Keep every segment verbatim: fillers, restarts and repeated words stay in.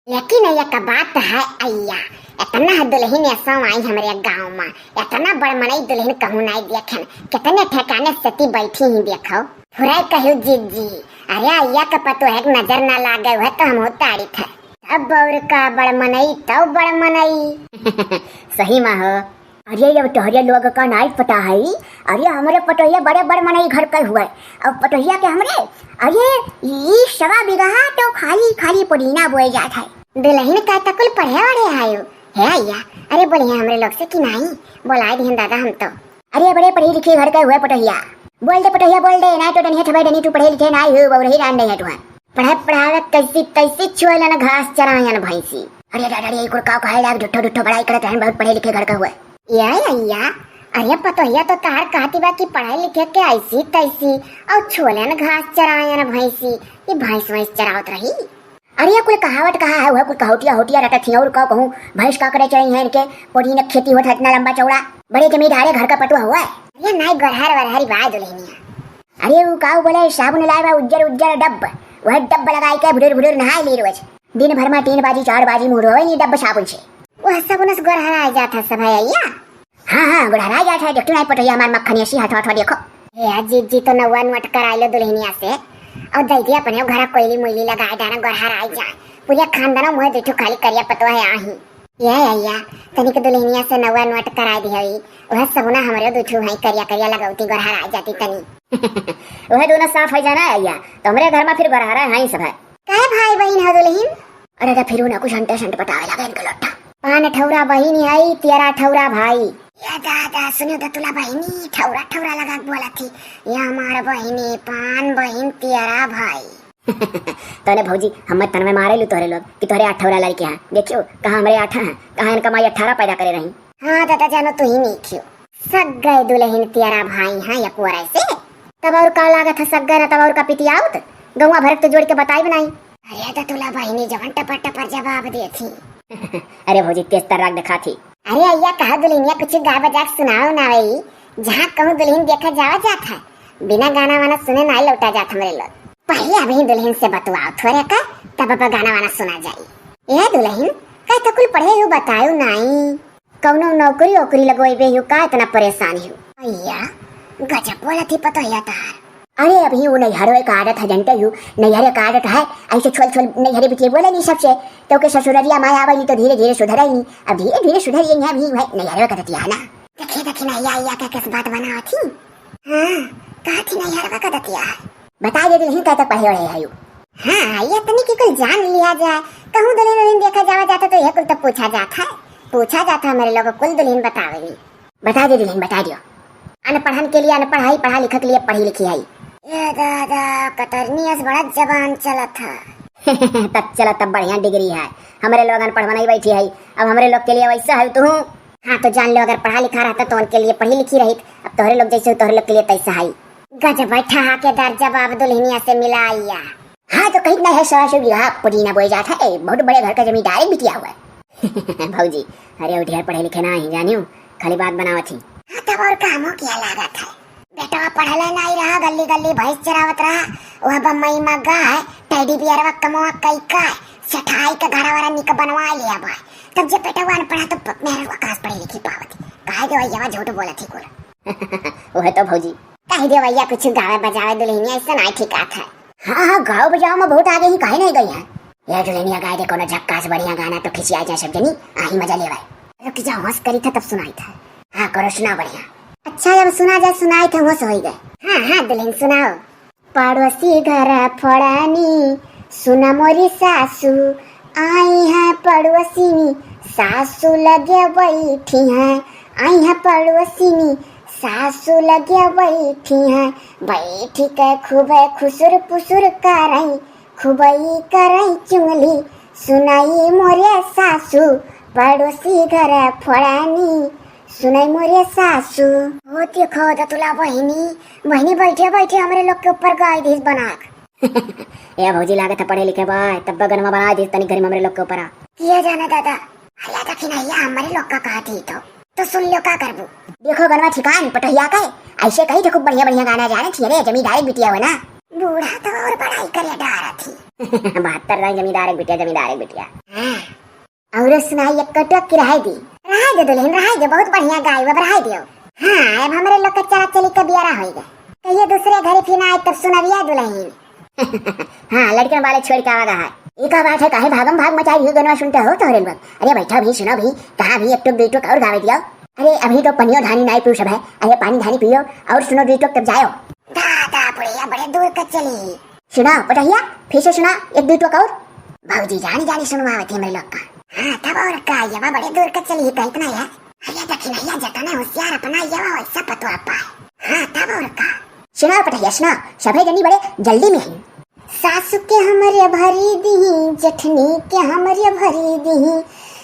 लेकिन एक बात है अइया, इतना दुलहिन ऐसा आई हमरे गाँव मा, इतना बड़ मनई दुलहिन कहूँ नाई देखेन, कितने ठिकाने सती बैठी ही देखो, फुराई कहू जीजी। अरे अइया के पतोह एक नजर ना लागे, वह तो हम तारीफ है। तब और का बड़ मनई, तब बड़ मनई। सही मा हो। अरे, अब तोहरे लोग का नाई पता है। अरे, हमरे पतोहिया बड़े बड़ मनई घर के हुए। अब पतोहिया के हमरे, अरे, ई सवा बीघा तो खाली, खाली पुदीना बोए जात है। दुलहिन का तकुल पढ़े वढ़े आयो। हे अइया, अरे, बोलिया हमरे लोग से कि नाई, बोलाए दिहन दादा हम तो। अरे, बड़े पढ़ी लिखी घर के हुए पतोहिया। बोल दे पतोहिया, बोल दे, नाई तो डनिया ठबे डनी, तू पढ़े लिखे नाई हो, बहुरही रान नहीं है तुहार। पढ़े पढ़ावे कैसी तैसी छुएलन घास चरायन भैंसी। अरे दादा रे, ई कुल का कहे लाग, झूठो झूठो बड़ाई करत रहन, बहुत पढ़े लिखे घर का हुए। या अइया, अरे पतोहिया तो तार कहती बा कि पढ़े लिखे के ऐसी तैसी, और छुएलन घास चरायन भैंसी, ये भैंस वैंस चरावत रही। अरे ये कुल कहावत कहा है, वह कुल कहोटिया होटिया रटत ही, और का कहूँ, भैंस का करे चराई है इनके, पड़ी न खेती होत है इतना लंबा चौड़ा, बड़े जमींदारे घर का पतोह हुआ है। अरे नाई गोरहर वरहरी बा दुलहिनिया। अरे ऊ काऊ बोले, साबुन लाए बा उज्जर उज्जर डब्ब, वह डब्ब लगाई के भुडुर भुडुर नहाए ली रोज। दिन भर मा तीन बाजी चार बाजी मुँह धोवे नी डब्ब साबुन से। वह सब उनस गोरहराए जात है सब है अइया। हाँ हाँ, गोरहराए जात है, देखतू नाई पटोहिया हमार मक्खन ऐसी हाथ हाथ देखो। हे आ जीजी तो नौवा नोट कराई लो दुलहिनिया से, और दई दिया अपने घरा कोयली मोयली लगाए डाना गोरहराए जाए, पूरे खानदान मुँह दुठू खाली करिया पतोह है आही। ये अइया, तनिक दुलहिनिया से नौवा नोट कराए दिहई, वह सगुना हमरे दुठू हई करिया करिया लगौती गोरहराए जाती तनी। वह दोनों साफ है जाना अइया, तो हमरे घर मा फिर गोरहरा है सब है। काहे भाई बहिन हो दुलहिन? अरे तो फिर ना कुछ अंटे संट बतावे लगे इनके लोटा। पान ठौरा बहिन है, तेरा ठौरा भाई। ये दादा सुनो दतुला बहिनी, ठौरा ठौरा लगा के बोला थी, ये हमार बहिनी पान बहिन तेरा भाई। तने भौजी, हम तन में मारे लू तोहरे लोग कि तोहरे अठारह लड़के हैं। देखियो, कहाँ हमरे आठ हैं, कहाँ इनका माई अठारह पैदा करे रही। हाँ दादा जानो, तू ही नहीं खियो। सग गए दुलहिन तेरा भाई हैं या कोरे से। तब और का लागत है सग गए ना, तब और का पितियाउत? गौवा भरक तो जोड़ के बताई बनाई। अरे तो तुला बहिनी जवन टपर टपर जवाब देती। अरे भौजी, तेज तर्राक दिखाती। अरे अइया, कहा दुलहिनिया कुछ गा बजा के सुनाओ ना भाई। जहाँ कहूँ दुलहिन देखा जावा जात है, बिना गाना वाना सुने नाई लौटा जात हमरे लोग। पहिले अबहीं दुलहिन से बतुआओ थोरे का, तब अब गाना वाना सुना जाई। ए दुलहिन, कह तो कुल पढ़े हो बतायो नाई, कौनो नौकरी ओकरी लगोइबे हो का, इतना परेशान हो? अइया, गजब बोलत ही पतोहिया तार। अरे अबहीं वो नैहरे का आदत है, जनते हो, नैहरे का आदत है, ऐसे छोल छोल नैहरे बिटिया बोले नी सबसे, तो के ससुररिया माया आवे नी तो धीरे धीरे सुधरे नी। अब धीरे धीरे सुधर ये यहाँ भी है, नैहरे का दतिया है ना। देखी देखी ना, अइया अइया का किस बात बनावत ही। हाँ, कहा थी नैहरवा का दतिया है। बता दे दुलहिन, कह तक पढ़े वढ़े है यू? हाँ, ये तनी की कुल जान लिया जाए। कहूँ दुलहिन उलहिन देखा जावा जाता तो ये कुल तो पूछा जाता है, पूछा जाता है हमरे लोग कुल दुलहिन बतावेली। बता दे दुलहिन, बता दियो। अनपढ़न के लिए अनपढ़ है, पढ़ा लिखा के लिए पढ़ी लिखी है। ये दादा, कतरनी अस बड़ा जबान चलत है। तब चला, तब बढ़िया डिग्री है। हमरे लोग अनपढ़ बनाई बैठी है, अब हमरे लोग के लिए वैसा है तू। हाँ, तो जान लो, अगर पढ़ा लिखा रहता तो उनके लिए पढ़ी लिखी रहित, अब तोहरे लोग जैसे हो, तोहरे लोग के लिए तैसा है। गजब बैठा हा के दर जवाब दुलहिनिया से मिला अइया। हाँ, तो कहित ना है, सवा सौ बीघा पुदीना बोए जात है, ए, बहुत बड़े घर का जमींदार है, बिटिया हुआ है। भौजी, अरे उ ढेर पढ़े लिखे ना ही जानियो, खाली बात बनावत ही। हाँ, तब और कामो किया लागत है। बेटवा पढ़ले नाई रहा, गल्ली गल्ली भैंस चरावत रहा, वह बम्बई मा गा है, टेडी बियरवा कमवा कई का, सेठाई के घरा वाला निक बनवा लिया बा। तब जे बेटवा अनपढ़ा तो प-, मेहरवा कहाँ से पढ़ी लिखी पावत? काहे देवैया झूठ बोलत ही कुल? वह तो भौजी। कह देवैया कुछ गावे बजावे दुलहिनिया, ऐसा नाई ठीक आत है। हाँ, हाँ, गाँव बजाव मा बहुत आगे ही, काहे नाई गई है? ये दुलहिनिया गाय दे कोनो झक्कास बढ़िया गाना तो खिसिया जाए सब जनी, आही मजा लेवाए। रुक जा, होश करी था तब सुनाई था। हाँ, करो सुनाओ बढ़िया। अच्छा, जब सुना जाए सुनाई था, होश होई गए। हाँ, हाँ, दुलहिन सुनाओ। पड़ोसी घर फोड़ानी, सुन मोरी सासू, आई है पड़ोसिनी, सासू लगे बैठी है, आई है पड़ोसिनी, सासू लगे बैठी है, बैठी के खूबे खुसुर पुसुर करई, खुबई करई चुंगली, सुनई मोरे सासू, पड़ोसी घर फोड़ानी, सुनई मोरे सासू। हो देखो दतुला बहिनी, बहिनी बैठे बैठे हमरे लोग के ऊपर गाय दीस बनाक। ए भौजी, लागत है पढ़े लिखे बा, तब गनवा बना दीस तनी घर में हमरे लोग के ऊपर आ। किया जाना दादा, अरे देखी ना, या हमरे लोग का कहा थी तो, तो सुन लो का करबू। देखो गनवा ठिकान पटहिया का है, ऐसे कही थे खूब बढ़िया बढ़िया गाना जाने थी, अरे जमींदारी बिटिया हो ना। बूढ़ा तो और बड़ाई करे डारा थी। बहत्तर दाई जमींदार एक बिटिया, जमींदार एक बिटिया। हाँ। और सुनाई एक कटक की रहाई दी। रहाई दे दुल्हन, रहाई दे, बहुत बढ़िया गाई, अब रहाई दियो। हाँ, अब हमरे लोग के चला चली के बियारा होई गए। कहिए दूसरे घरे फिर ना आए तब सुनबिया दुल्हन। हाँ, लड़कन वाले छोड़ के आवा गा है। ई का बात है, काहे भागम भाग मचाई हुई गनवा सुनते हो तोहरे लोग? अरे बैठा भी, सुनो भी, कहाँ भी एक टुक दुई टुक और गावे दियो। अरे अभी तो पनियो धानी नाई पीऊ सब है, अरे पानी धानी पियो और सुनो दुई टुक तब जायो। दादा बुढ़िया बड़े दूर का चली। सुना पटहिया, फिर से सुना एक दुई टुक और। भौजी जानी जानी सुनवावत है मेरे लोग का। हाँ तब और का, यवा बड़े दूर का चली कहित ना है। अरे दखिनैया जतने होशियार अपना यवा वैसा पतवा पाए। हाँ तब और का। सुना पटहिया सुना, सभे जनी बड़े जल्दी में ही। सासु के हमरे भरी दिही, जेठनी के हमरे भरी दिही,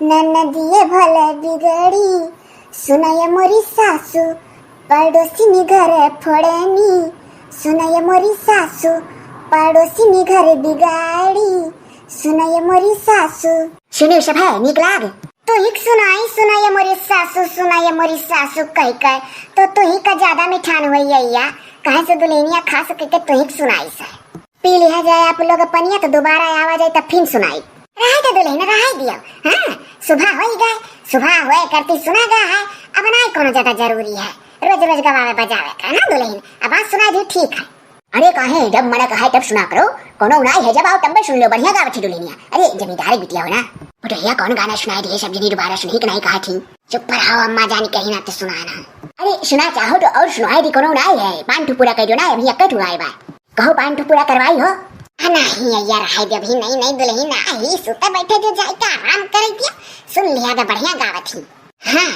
ननदिए भले बिगड़ी। सुनय मोरी सासु, पड़ोसिनी घर फोड़नी। सुनय मोरी सासु, पड़ोसिनी घर बिगाड़ी। सुनय मोरी सासु। सुनियो सब है, नीक लाग। तू ही सुनाई, सुनय मोरी सासु, सुनय मोरी सासु कह कह, तो तू ही का ज्यादा मिठान होई अइया, काहे से दुल्हनिया खास कह के तू ही सुनाई से। पी लिहा जाए आप लोग पनिया, तो दोबारा आवा जाए, तब फिर सुनाई। रहे दे दुल्हन, रहे दियो। हाँ, सुबह होई गए, सुबह होए करती सुना गया है, अब नाई कोनो ज्यादा जरूरी है रोज रोज गवावे बजावे का ना दुल्हन, अब आज सुना दी ठीक है। अरे काहे, जब मन कहे तब सुना करो, कोनो नाई है, जब आओ तब सुन लो, बढ़िया गावत थी दुल्हनिया। अरे जमींदार बिटिया हो ना, पटोहिया कौन गाना सुनाई दिए, सब जनी दोबारा सुनही के नाई कहा थी। चुप पर हाओ अम्मा जानी कहीं ना तो सुनाना। अरे सुना चाहो तो और सुनाई दी, कोनो नाई है, पान ठू पूरा कर दो ना, अभी एक ठू आए बा। कहो पान ठू पूरा करवाई हो। आ, नहीं यार, हाय दे, अभी नई नई दुल्हन आई, सुते बैठे जो जाए के आराम करे दिया, सुन लिया दे, बढ़िया गावत ही। हाँ,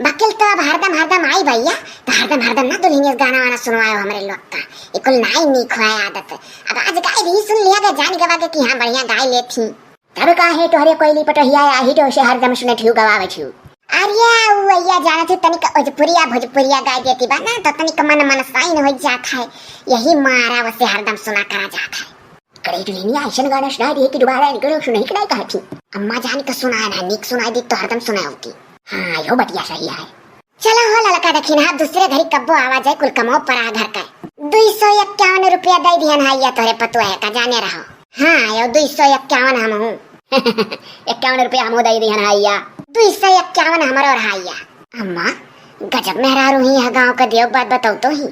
बकिल तो अब हरदम हरदम आई भैया, तो हरदम हरदम ना दुल्हनिया गाना वाना सुनवाओ हमरे लोग का, ये कुल नाई नीक हुआ आदत। अब आज गाय भी सुन लिया दे, जान गवा के कि हाँ बढ़िया गाय लेत ही। तब काहे तोहरे कोयली पटोहिया आही तो से हरदम सुनत हिउ गवावत हिउ। अरे उ अइया जानत ही तनिक ओजपुरिया भोजपुरिया गाय देती बा ना, तो तनिक मन मन साइन हो जात है, यही मारा उसे हरदम सुना करा जात है। करे दुल्हनिया ऐसन गाना सुनाई दिए कि दोबारा इनके लोग सुनही के नाई कहत ही। अम्मा जान के सुनाए ना, नीक सुनाई दी तो हरदम सुनाए होती। हाँ, यो बतिया सही है। चलो हो ललका दखिनहा, दूसरे घरी कब्बो आवा जाए, कुल कमाओ परा घर का। दुई सौ इक्यावन रुपया दे दिहन है या तोरे पतुआ का, जाने रहो। हाँ, यो दुई सौ इक्यावन हम हूँ। इक्यावन रुपया हमहू दे दिहन है या। दुई सौ इक्यावन हमरो रहा या। अम्मा, गजब मेहरारू ही है, गाँव का देव बात बताओ तो ही।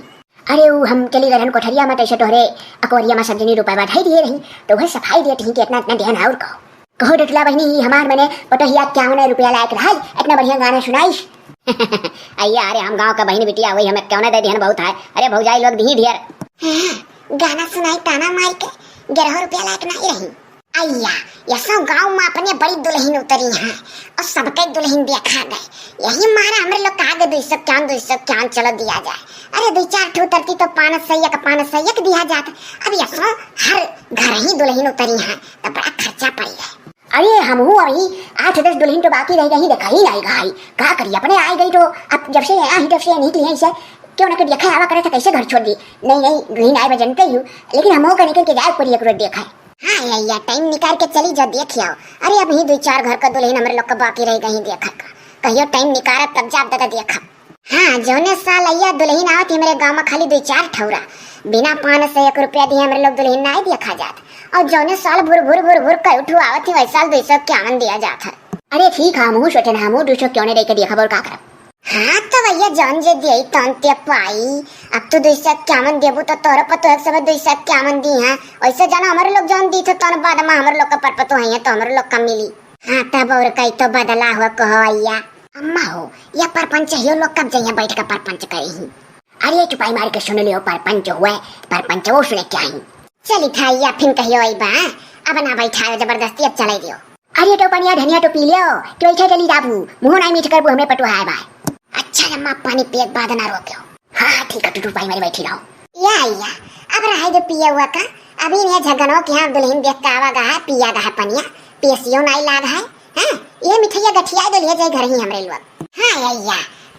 अरे उ हम चली गए रहन कोठरिया में, तैसे तोहरे अकोरिया में सब जनी रुपया धई दिए रही, तो वह सफाई देत ही कि इतना इतना देहन और कहो। कहो डटला बहिनी, ही हमार मने पटोहिया इक्यावन रुपया लायक रहल, इतना बढ़िया गाना सुनाइस। अइया, अरे हम गाँव का बहिन बिटिया हुई, हम इक्यावन दे दिहन बहुत है। अरे भौजाई लोग दिही ढेर। हाँ, गाना सुनाई ताना माई के, ग्यारह रुपया लायक नहीं रही। अइया, यसो गाँव में अपने बड़ी दुल्हन उतरी हैं और सबके दुल्हन देखा गए। यही मारा हमरे लोग कहा गए दुई सौ इक्यावन, दुई सौ इक्यावन चलो दिया जाए। अरे दुई चार ठो उतरती तो पाँच सौ एक, पाँच सौ एक दिया जात। अब यसो हर घर ही दुल्हन उतरी हैं तो बड़ा खर्चा पड़ी है। अरे हमहू अभी आठ दस दुल्हन तो बाकी रह गई, देखा ही नहीं गई। का करी, अपने आ गई तो अब जब से आई तब से नहीं दिए इसे। क्यों ना के देखा आवा करे तो कैसे घर छोड़ दी। नहीं नहीं, दुल्हन आए बजनते ही हूँ, लेकिन हमहू का निकल के जाए पड़ी एक रोज देखा। हाँ अइया, टाइम निकाल के चली जा, देख आओ। अरे अबही दुई चार घर का दुल्हन हमरे लोग का बाकी रह गई देखा का। कहियो टाइम निकालत तब जाब दादा देखा। हाँ, जौने साल अइया दुल्हन आवत ही हमरे गाँव में खाली दुई चार ठौरा, बिना पाँच सौ एक रुपया दिए हमरे लोग दुल्हन नाई देखा जात। और जौने साल भुर भुर भुर भुर कर उठू आवत ही, वही साल दुई सौ इक्यावन दिया जात है। अरे ठीक है, हमहू सोचे ना, हमहू दुई सौ इक्यावन दे के देखा, बोल का करब। हाँ तो भैया, जौन जे दिए तौन ते पाई। अब तू दुई सौ इक्यावन देबू तो तोहरे पतोह सब दुई सौ इक्यावन दी हैं। वैसे जाना हमरे लोग जौन दी थे तौन बाद में हमरे लोग का परपतोह है तो हमरे लोग का मिली। हाँ तब और कई तो बदला हो कहो अइया। अम्मा हो, या परपंच हियो लोग कब जइया बैठ के परपंच करी ही। अरे चुपाई मार के सुन लियो, परपंच हुए, परपंच वो सुने क्या ही। चली था अइया, फिन कहियो आई बा, अब ना बैठा जबरदस्ती, अब चले दियो। अरे तो पनिया धनिया तो पी लियो, कि बैठे चली जाबू, मुँह नहीं मीठ करबू, हमरे पटुआ है बा। अच्छा अम्मा, पानी पिए के बाद ना रोक्यो। हाँ हाँ ठीक है, टुटू पाई मारी बैठी रहो। या अइया, अब रहे जो पिए हुआ का, अभी नहीं झगनो कि हम दुल्हन देख के आवा गा है, पिया गा है पनिया, पियसियो नाई लाग है। हाँ, ये मिठैया गठिया दे लिए जाए घर ही हमरे लोग। हाँ अइया,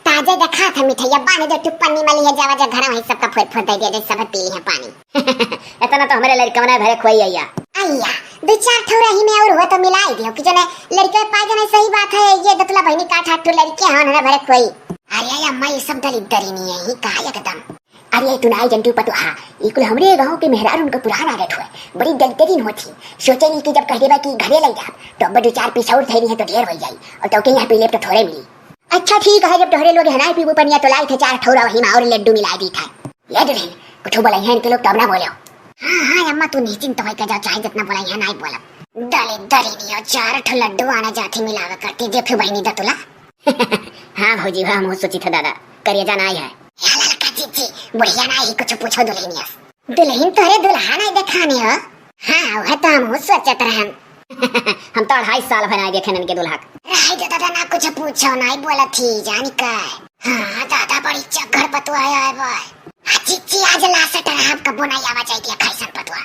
ताजे देखा था मिठैया, बाने जो टुप्पन्नी में लिए जावा जा घर, वहीं सबका फोर फोर दे दिया जाए, सब पी लिए पानी। इतना तो हमरे लड़कवना भरे खोई अइया। अइया, दो चार ठौरा ही में और हुआ तो मिलाई दियो कि जने लड़के पाए जने, सही बात है, ये दतुला बहिनी का ठाठ ठो लड़के हैं, उन्होंने भरे खोई। अरे अम्मा, ये सब दलिद्दर ही नहीं है, ही कहा एकदम। अरे तू नाई जनतू पतोहा, ई कुल हमरे गाँव के मेहरारून क पुरान आदत होय, बड़ी दलदलीन होत ही। सोचे ली कि जब कह देबा कि घरे लइ जाब, तो अब दो चार पीस और धइली है तो ढेर होइ जाई, और तोके यहाँ पी लेब तो थोड़े मिली। अच्छा ठीक है, जब तोहरे लोग हनाई पीबू पनिया तो लाई थे चार ठौरा वही में और लड्डू मिला दी था। ये दुल्हन, कुछ बोले हैं इनके लोग तब ना बोले हो। हाँ हाँ अम्मा, तू निश्चिंत होई के जाओ, चाहे जितना बोले हैं नाई बोलब। दलदलीन हो, चार ठो लड्डू आना जाती मिलावे करती, देखो बहनी दतुला। हाँ भौजी, हाँ, हमहू सोची था दादा, करिया जाना आई है। या ललका जीजी, बुढ़िया ना ही कुछ पूछो दुल्हनिया से। दुल्हन तोहरे दुल्हा नहीं देखाने हो? हाँ, वह तो हमहू सोचत रहन। हम तो अढ़ाई साल भर नहीं देखे इनके दुल्हा के। रहे दे दादा, ना कुछ पूछो, नहीं बोलत ही, जानी का। हाँ दादा, बड़ी चक्कर पतुआ है भाई। हाँ जीजी, आज लास्ट रहब, कबो नहीं आवा जाए दिया कैसन पतुआ।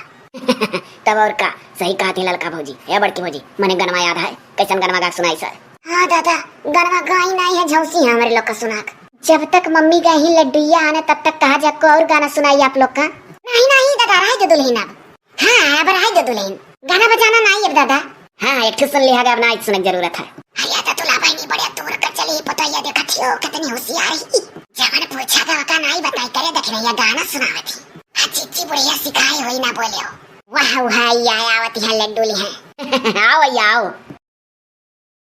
तब और का, सही कहत ही ललका भौजी। ए बड़की भौजी, मने गनवा याद है, कैसन गनवा गा के सुनाई सर? हाँ दादा, गनवा गाई नाई है, झौसी है हमरे लोग का सुनाक। जब तक मम्मी गई लड्डुइया आने, तब तक कहा जाको और गाना सुनाई आप लोग का। नहीं नहीं दादा, रहे दे दुल्हन अब। हाँ अब रहे दे दुल्हन, गाना बजाना नाई अब दादा। हाँ, एक ठो सुन लिहा गा, अब ना सुनक जरूरत है। अरे तो तुला बहनी बड़े दूर कर चली, पता या देखा थियो कितनी होशियार ही। जवन पूछा गा का नाई बताई करे, देखने या गाना सुनावत ही। हाँ जीजी, बुढ़िया सिखाई होई ना बोले हो। वाह वाह, या आवत यहाँ लड्डू ली है। आओ या आओ।